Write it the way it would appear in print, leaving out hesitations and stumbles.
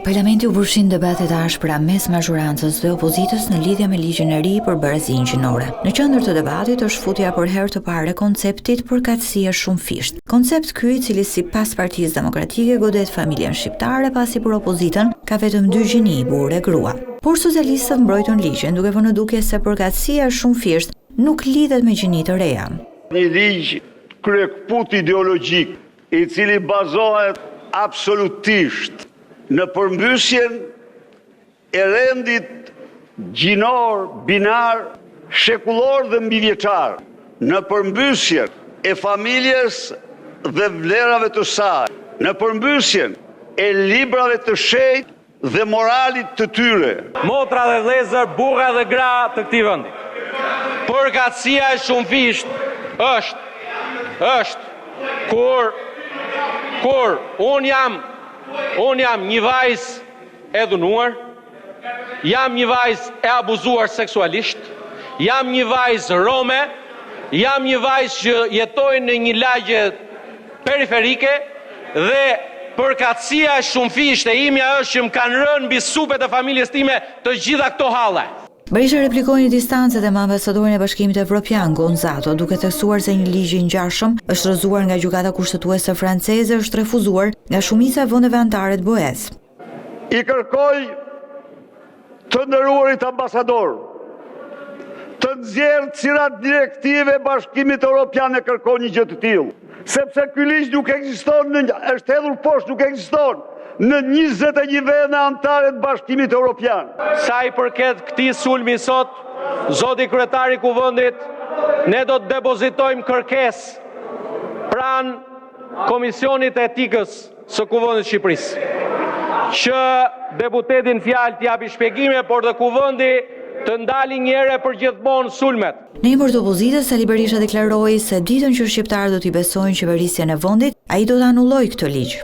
Parlamenti u përfshi në debate të ashpra mes mazhorancës dhe opozitës në lidhje me ligjin e ri për barazinë gjinore. Në qendër të debatit është futja për herë të parë e konceptit përkatësi e shumëfishtë. Koncept ky i cili sipas Partisë Demokratike godet familjen shqiptare pasi për opozitën ka vetëm dy gjini, burrë e grua. Por socialistët mbrojtën ligjin duke vënë në dukje se përkatësia e shumëfishtë nuk lidhet me gjini të reja. Një ligj kryekëput ideologjik i cili bazohet absolutisht në përmbysjen e rendit gjinor binar shekullor dhe mbivjeçar, në përmbysjen e familjes dhe vlerave të saj, në përmbysjen e librave të shenjtë dhe moralit të tyre. Motra dhe vëllezër, burra dhe gra të këtij vendi. Përkatësia e shumëfishtë është është kur kur unë jam unë jam një vajzë e dhunuar, jam një vajzë e abuzuar seksualisht, jam një vajzë rome, jam një vajzë që jetoj në një lagje periferike dhe përkatësia e shumëfishtë e imja është që më kanë rënë mbi supet e familjes time të gjitha këto halle. Berisha replikoi në distancë edhe me ambasadorin e Bashkimit Evropian, Gonzato, duke theksuar se një ligj i ngjashëm është rrëzuar nga Gjykata Kushtetuese franceze është refuzuar nga shumica e vendeve anëtare të BE-së. I kërkoj të nderuarit ambasador të nxjerrë cila direktivë e Bashkimit Europian e kërkon një gjë të tillë, sepse ky ligj nuk ekziston, në, është hedhur poshtë, nuk ekziston në 21 vende anëtare të Bashkimit Europian. Sa i përket këtij sulmi sot, zoti kryetar i Kuvendit, ne do të depozitojmë kërkesë pranë Komisionit të Etikës së Kuvendit të Shqipërisë, që deputeti në fjalë të japi shpjegime, por dhe Kuvendi të ndali një herë e përgjithmonë sulmet. Në emër të opozitës, Sali Berisha deklaroi se ditën që shqiptarët do t'i besojnë qeverisjen e vendit, ai do ta anullojë këtë ligj.